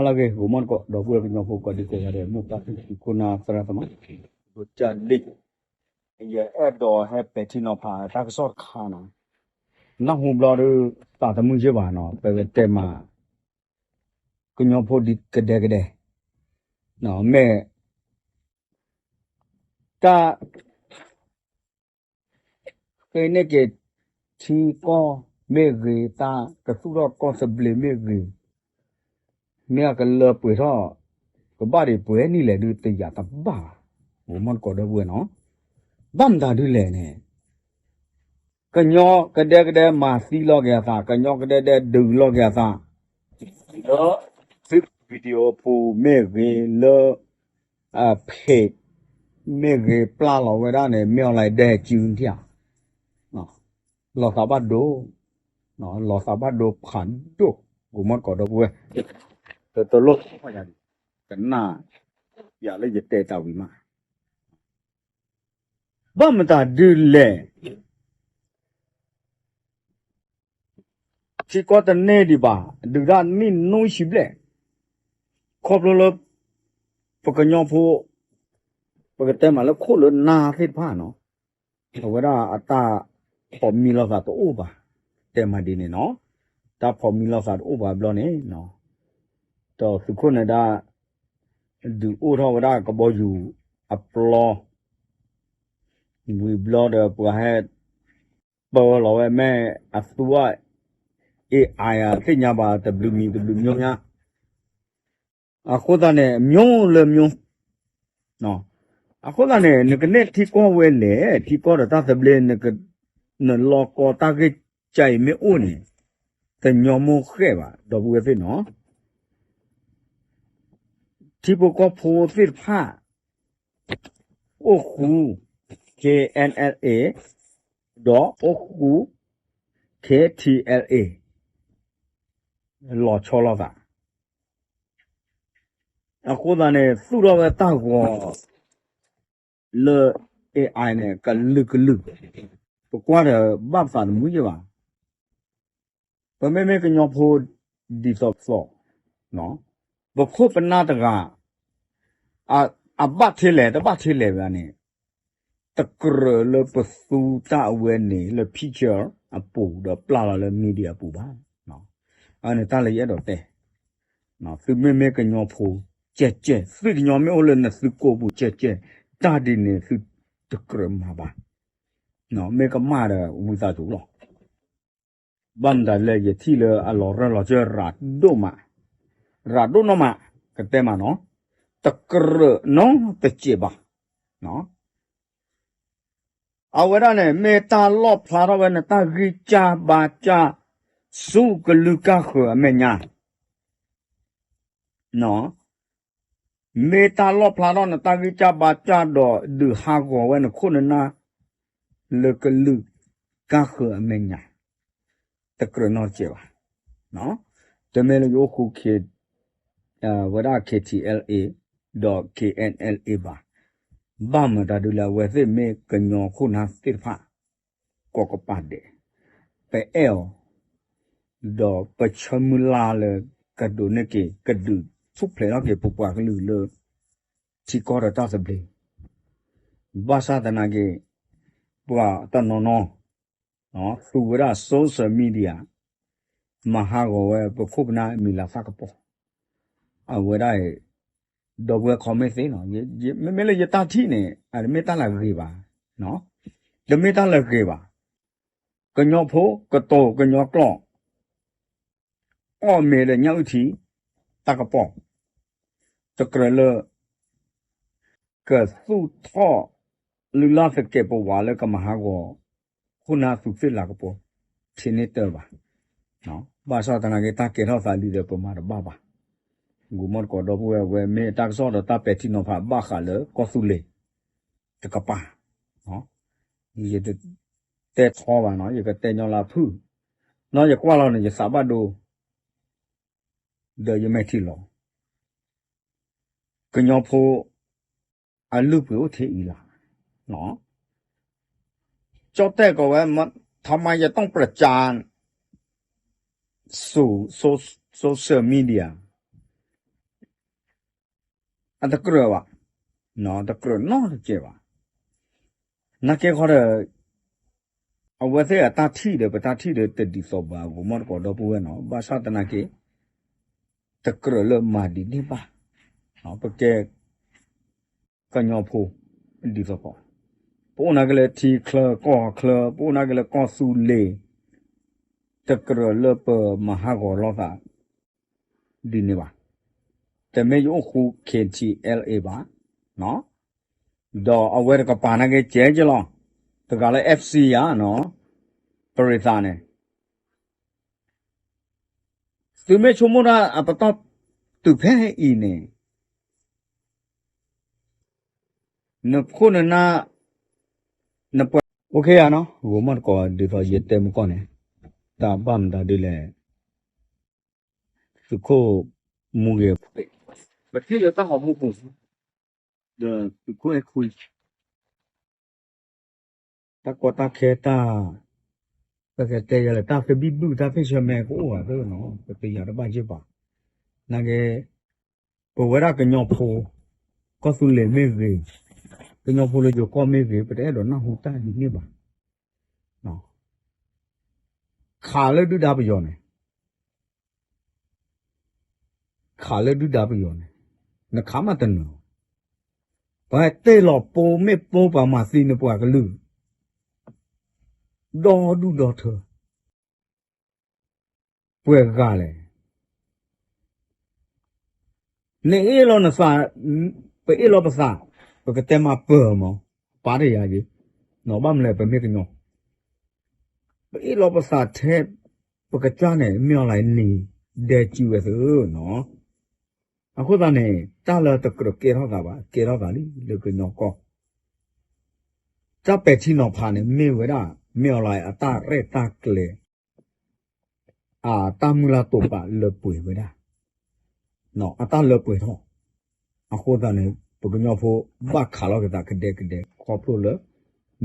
လၢဂ့ၤ ဂီၤမီၢ်တကိး ဒီပုၢ်ဝဲၢ်ကညီဖိကိးဒံကိးဂၤဒဲး မိၢ်ပၢ်ဖံဖုခိၣ်နၢ်သရၣ်သမါ ဒိၣ်ကၢ်လံၢ် ယအဲၣ်ဒိးဟဲပဲာ်ထံနီၤဖးတၢ်ကစီၣ်တခါနီၤ, နၢ်ဟူဘျီဒီး သးသမူယ့ၢ်ဘၣ်နီၤ ပကတဲမး ကညီဖိဒ်ကဒဲကဒဲ မ့ၢ် တၢ် ဃ့န့ၢ်က့ၤ ထံကီၢ်မ့ၢ်ဂ့ၤ တၢ်ကသူၣ်ထီၣ်ကီၢ်သဘျ့မ့ၢ်ဂ့ၤ, မ့ၢ်အကလၢပှဲၤထီၣ် ကဘၣ်ဒံးပှဲၤနံၣ်လဲၣ်ဒုးတယာ်တဘၣ်ဘၣ်, ဂီၤမီၢ်တကိးဒီပုၢ်ဝဲၢ်နီၤ, ဘၣ်မတၤဒုးလဲၣ်န့ၣ် ကညီကဒဲကဒဲမၤသံလီၤက့ၤအသး, ကညီကဒဲကဒဲဒုးလီၤက့ၤအသး, လၢ video ပူၤမ့ၢ်ဂ့ၤ လၢ page မ့ၢ်ဂ့ၤ ပျၢ်လီၤဝဲဒၣ်န့ၣ် မ့ၢ် online ဒဲကၠူထံဧါ, လီၤသးဘၣ်ဒိ, လီၤသးဘၣ်ဒိဖးဒိၣ်, ဂီၤမီၢ်တကိးဒီပုၢ်ဝဲၢ်, တလိၣ် ကနၣ် ယၤလၢယတဲတၢ်ဝံၤမး ဘၣ်မတၤဒုးလဲၣ် ထံကီၢ်တန့ၢ်ဒံးဘၣ်, ဒုးတၢ်နံၣ်နွံဆံဘျဲၣ်, ခီဖျိလၢ ပကညီဖိ ပကတဲမးလၢခိၣ်လၢနါသ့ၣ်တဖၣ်နီၤ, အဝဲဒၣ်အတၢ်ဖီၣ်မံလိာ်သးတအိၣ်ဘၣ်, တဲမးဒ်န့ၣ်နီၤ, တၢ်ဖီၣ်မံလိာ်သးတအိၣ်ဘၣ်ဘျီန့ၣ်နီၤ, ဒီးသုးခိၣ်နၢၤဒါ ဒုးအိၣ်ထီၣ်ဝဲဒၣ်ကဘီယူၤအပျီ ဝံၤဘျီဒီးပှၤဟဲ ပၢလီၤဝဲမ့ၢ်အသူအ AI သ့ၣ်ညါဘၣ်တဘျုးမံၤတဘျုးမျိုးညါ, အဃိသတးန့ၣ် မျိုးလၢမျိုး, အဃိသတးန့ၣ် နကန့ၢ်ထံကီၢ်ဝဲလဲၣ်, ထံကီၢ်ဒီးတၢ်သဘျ့ နလီၤကီတၢ်ဂ့ၢ်ကါအံၤမ့ၢ်အိၣ်န့ၣ် တညီမိၢ်ဃဲၣ်ဘၣ် ဒီပုၢ်ဝဲၢ်သ့ၣ်နီၤ, ထံဖိကီၢ်ဖိသ့ၣ်တဖၣ် အိၣ်ဃူ KNLA ဒီးအိၣ်ဃူ KTLA လီၤဆီလိာ်သး, အဃိသတးန့ၣ် သူၣ်ထီၣ်ဝဲတၢ်ဂီၤ လၢ AI န့ၣ် ကလုာ်ကလုာ်, ပကွၢ်ဒီးဘၣ်ပသးတမုာ်ယဲၢ်ဘၣ်, ပမ့မ့ၢ်ကညီဖိ ဒ်သိးသိး, ပခိၣ်ပနၢ်တဂၤ အဘၣ်ထဲလဲၣ် တဘၣ်ထဲလဲၣ်ဘၣ်န့ၣ်, တကြၢးလၢပသူတၢ်အဝဲန့ၣ် လၢ picture အပူၤ ဒီးပျၢ်လီၤလၢ media အပူၤဘၣ်, အန့ၣ်တၢ်လၢယအဲၣ်ဒိးတဲ, သုမ့မ့ၢ်ကညီဖိ ကဲကဲ, သုကညီမ့ၢ်အိၣ်လၢနသုကိာ်ပူၤ ကဲကဲ, တၢ်ဒ်န့ၣ်သုတကြၢးမၤဘၣ်, မ့ၢ်ကမၣ်ဒီးဝံသးစူၤလီၤ, ဘၣ်မတၤလဲၣ် ယထံၣ်လၢအလီၤရၢၢ်လီၤစၢၢ်ရၤဒိၣ်မး, ရၤဒိၣ်နီၢ်မး, ကတဲမးနီၤ, တကြၢးနီတစဲးဘၣ်, အဝဲဒၣ်န့ၣ် မ့ၢ်တၢ်လီၣ်ဖျါထီၣ်ဝဲနတၢ်ဂံၢ်စၢ်ဘါစၢ် ဆူကလုာ်ကၢ်ဃၢၤအမဲာ်ညါ, မ့ၢ်တၢ်လီၣ်ဖျါထီၣ်နတၢ်ဂံၢ်စၢ်ဘါစၢ်ဒီး ဒုးဟးဂီၤဝဲနခိၣ်နနၢ် လၢကလုာ်ကၢ်ဃၢၤအမဲာ်ညါ, တကြၢးနီတစဲးဘၣ်, တမ့ၢ်လၢယအိၣ်ဃူ ဝဲဒၣ် KTLA ဒီး KNLA ဘၣ်, ဘၣ်မတၤဒုးလဲၣ် အဝဲသ့ၣ်မ့ၢ်ကညီခိၣ်နၢ်သ့ၣ်တဖၣ် ကိးကပၤဒဲး, ပအဲၣ်အီၤ, ဒီးပဆၢမုၢ်လၢ်လၢ ကဒိးန့ၢ်က့ၤ ကဒုးထူၣ်ဖျဲးထီၣ်က့ၤ ပပှၤကလုာ်လၢ ထံကီၢ်ဒီးတၢ်သဘျ့, ဘၣ်ဆၣ်သနာ်က့ ပှၤတနီၤနီၤ သူဝဲဒၣ် social media မၤဟးဂီၤဝဲပခိၣ်ပနၢ်မံၤလၤသၣ်ကပီၤ, အဝဲဒၣ်အံၤ ဒီပုၢ်ဝဲၢ် comment သ့နီၤ, မ့မ့ၢ်လၢယတၢ်ထံၣ်န့ၣ် အတမ့ၢ်တၢ်လၢအဂ့ၤဘၣ်, တမ့ၢ်တၢ်လၢအဂ့ၤဘၣ်, ကညီဖိကတိၤကညီကျိာ် အီၣ်မ့ၤဒီးညၣ်အုၣ်ထံ တၢ်ကပီၤ, တကြၢးလၢ ကသူၣ်ထီၣ်လုၢ်လၢ်သကဲးပဝးလၢကမၤဟးဂီၤ ခိၣ်နၢ်သူးသ့ၣ်လၤကပီၤ ထဲန့ၣ်တၢ်ဘၣ်, ဘၣ်ဆၣ်သနာ်က့ တၢ်ကဲထီၣ်သးလံဒီးပမၤတဘၣ်ဘၣ်, ဂီၤမီၢ်တကိးဒီပုၢ်ဝဲၢ် အဝဲမ့ၢ်တၢ်ကစီၣ်ဒီးတၢ်ပဲာ်ထံနီၤဖးဘၣ်ဃးလၢကီၢ်သူလ့ၤ တကပၤ, ယတတဲထီဘၣ်နီၤ ယကတဲညီလၢဖုၣ်, နီၢ်ယကွၢ်လီၤန့ၣ် ယသးဘၣ်ဒိ ဒီးယမဲာ်ထံလီၤ, ကညီဖိ အလုၢ်ပှ့ၤအိၣ်ထဲအံၤလီၤ, ကၠီၣ်တဲၣ်ကိးဝဲ ทำไมจะต้องประจานสู่ social media အတကြၢးဘၣ်, တကြၢးနီတစဲးဘၣ်. နာ်က့ခီဒီး အဝဲသ့ၣ်အတၢ်ထံၣ်ဒီး ပတၢ်ထံၣ်ဒီးတဒ်သိးဘၣ် ဂိၤမီၣ်တကိးဒီပုၢ်ဝဲၢ်နီၤ, ဘၣ်ဆၣ်သနာ်က့ တကြၢးလၢမၤဒ်န့ၣ်ဘၣ်. ပကဲ ကညီဖိ ဒ်သိးသိး, ပအိၣ်နာ်က့လၢထံချၢကီၢ်ချၢ, ပအိၣ်နာ်က့လၢကီၢ်သူလ့ၤ, တကြၢးလၢပမၤဟးဂီၤလိာ်သး ဒ်န့ၣ်ဘၣ်. တမ့ၢ်ယအိၣ်ဃူ K T L A ဘၣ်, ဒီးအဝဲတကပၤနာ်က့ကဲက့လီၤ, တဂၤလၢ F C ဧါနီၤ, ပရံသးန့ၣ် သုမ့ၢ်ဆိကမိၣ်တၢ်အပတီၢ်တုၤဖဲအံၤန့ၣ်, နခိၣ်နနၢ်, နပှၤ, အိၣ်ခ့ယါနီၤ, ဂိၤမီၣ်တကိးဒ်သိးယတဲမုၢ်ကီၢ်န့ၣ်, တၢ်ဘၣ်မတၤဒ်လဲၣ်, သုးခိၣ်မူဂ့ၤ, ပထံၣ်လၢတၢ်ဟီၣ်ခိၣ်ပူၤ, ဒီးသုးခိၣ်အဲၣ်ခွံ တၢ်ကီတၢ်ခဲတၢ်, ပကတဲယၤလဲၣ် တၢ်သဘံၣ်ဘုၣ် တၢ်သ့ၣ်ဆၢမဲာ်ကအိၣ်ဘၣ်သ့ၣ်နီၤ, ပတယၤတဘၣ်ယ့ၢ်ဘၣ်. နာ်က့ ပဝဲဒၣ်ကညီဖိ, ကီၢ်သူလ့ၤမ့ၢ်ဂ့ၤ, ကညီဖိလၢယိၤကီၢ်မ့ၢ်ဂ့ၤ, ပတအဲၣ်ဒိးနၢ်ဟူတၢ်ဒ်န့ၣ်ဘၣ်. ခးလၢဒုၣ်ဒါပယီၤန့ၣ် ခးလၢဒုၣ်ဒါပယီၤန့ၣ်, နခးမးတနၢၤ, ပှၤတ့ၢ်လီၤပိာ်မ့ၢ်ပိာ်ပှၤမၤသံနပှၤကလုာ်, ဒီဒူၣ်ဒီထၢ, ပှဲၤဂၤလဲၣ်, နအ့ၣ်လီၤနသး, ပအ့ၣ်လီၤပသး, ပကတဲမၤပၢၢ်မး, ပာ်တယၤယ့, ဘၣ်မနုၤလဲၣ် ပမ့ၢ်ကညီ, ပအ့ၣ်လီၤပသးထဲ ပကစၢ်န့ၣ် မ့ၢ်အီၤလၢနံၤဒဲစုဝဲသ့နီၤ. အဃိသတးန့ၣ် တၢ်လၢတကြၢးကဲထီၣ်သးဘၣ် ကဲထီၣ်သးလံလၢကညီကီၢ်, တၢ်ပဲာ်ထံနီၤဖးန့ၣ် မ့ၢ်ဝဲဒၣ် မ့ၢ်အီၤလၢအတၢ်ရဲၣ်တၢ်ကျဲၤ အတၢ်မုၢ်လၢ်တိာ်ပာ်လၢပှဲၤဝဲဒၣ်, အတၢ်လၢပှဲၤထီၣ်, အဃိသတးန့ၣ် ပကညီဖိဘၣ်ခးလီၤက့ၤသးကဒဲကဒဲ ခီဖျိလၢ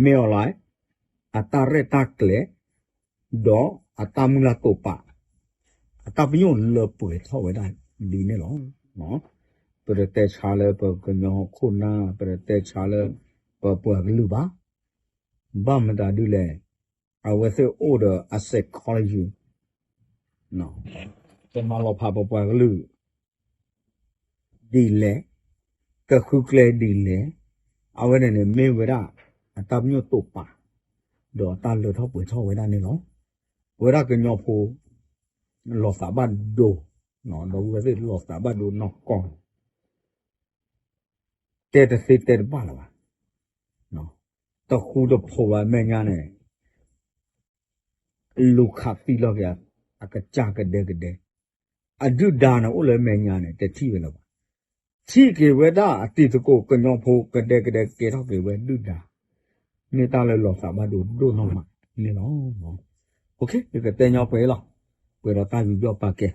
မ့ၢ်အီၤလၢ အတၢ်ရဲၣ်တၢ်ကျဲၤ ဒီးအတၢ်မုၢ်လၢ်တိာ်ပာ် အတၢ်ပညိၣ်လၢပှဲၤထီၣ်ဝဲဒၣ်ဒ်န့ၣ်လီၤ. ပတတဲဆါလၢပကညီခိၣ်နၢ် ပတတဲဆါလၢပပှၤကလုာ်ဘၣ်. ဘၣ်မတၤဒ်လဲၣ်, အဝဲသ့ၣ်အိၣ်ဒီးအ psychology ကမၤလီၤဖးပပှၤကလုာ် ဒ်လဲၣ်, ကဃုကျဲဒ်လဲၣ်, အဝဲန့ၣ်န့ၣ် မ့ၢ်ဝဲဒၣ် အတၢ်ပညိၣ်တိာ်ပာ် ဒီးအတၢ်လၢထီၣ်ပှဲၤထီၣ်ဝဲဒၣ်န့ၣ်လီၤ. ပဝဲဒၣ်ကညီဖိ လီၤသးဘၣ်ဒိ, ဒီးဝဲသ့ၣ်လီၤသးဘၣ်ဒိနီၢ်ကီၢ် တဲတသ့တဲတဘၣ်လၢၤဘၣ်. တဃူတဖိးဘၣ်မဲာ်ညါန့ၣ် လူၤခးသံလီၤက့ၤ အကစၢ်ကဒဲကဒဲ, အဒုၣ်ဒါန့ၣ်အိၣ်လၢမဲာ်ညါန့ၣ် တထံၣ်ဝဲလၢၤဘၣ်. ထံၣ်က့ၤဝဲဒၣ်အတံၤသကိးကညီဖိကဒဲကဒဲကဲထီၣ်က့ၤဝဲဒုၣ်ဒါ, မ့ၢ်တၢ်လၢလီၤသးဘၣ်ဒိဒိၣ်နီၢ်မးန့ၣ်လီၤ. ယကတဲညီပှဲၤလီၤ, ပှဲၤဒီးတၢ်ယူးယီၣ်ပာ်ကဲ